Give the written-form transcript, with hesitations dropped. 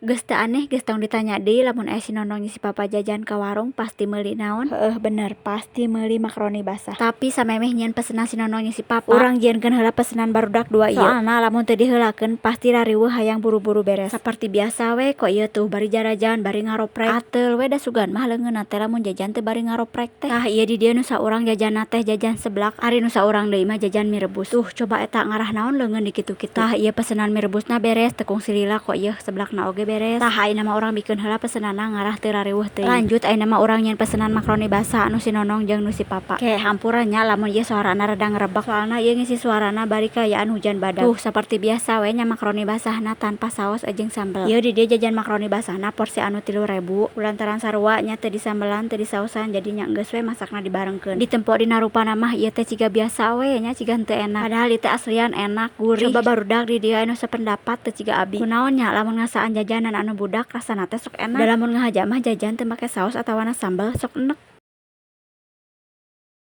Geus teu aneh, geus tong ditanya deui, lamun aya si Nonong jeung si Papa jajan ka warung pasti meuli naon? Heueuh, bener, pasti meuli makaroni basah. Tapi samemeh nyieun pesenan si Nonong jeung si Papa, urang jieunkeun heula pesenan barudak dua ieu, soalna lamun teu diheulakeun pasti rariweuh hayang buru-buru beres. Saperti biasa we ko ieu tuh, bari jarajan bari ngaroprek, ateul we da sugan mah leungeunna teh lamun jajan teh bari ngaroprek teh. Tah, ieu di dieu nu saurang jajanna teh jajan seblak, ari nu saurang deui mah jajan mie rebus. Tuh, coba eta ngarah naon leungeun dikitu-kitu. Tah, ieu pesenan mie rebusna beres, teu kungsi lila ko ieu seblakna oge beres. Tah, ayeuna mah urang bikeun heula pesenanna ngarah teu rariweuh teuing. Lanjut, ayeuna mah urang nyieun pesenan makaroni basah anu si Nonong jeung nu si Papa. Ke, hampura nya lamun ieu sorana rada ngrebek, soalna ieu ngisi suarana bari kaayaan hujan badak. Tuh, saperti biasa we nya, makaroni basahna tanpa saos jeung sambel. Ieu di dieu jajan makaroni basahna porsi anu 3000, kulantaran sarua nya, teu disambelan, teu disaosan, jadinya geus we masakna dibarengkeun. Ditempo dina rupana mah ieu teh ciga biasa we nya, ciga henteu enak, padahal ieu teh aslian enak, gurih. Coba barudak di dieu anu sapendapat teu ciga abi? Kunaon nya lamun ngasaan jajanan anu budak rasana teh sok enak? Da lamun ngahaja mah jajan teu make saos atawana sambel sok enek.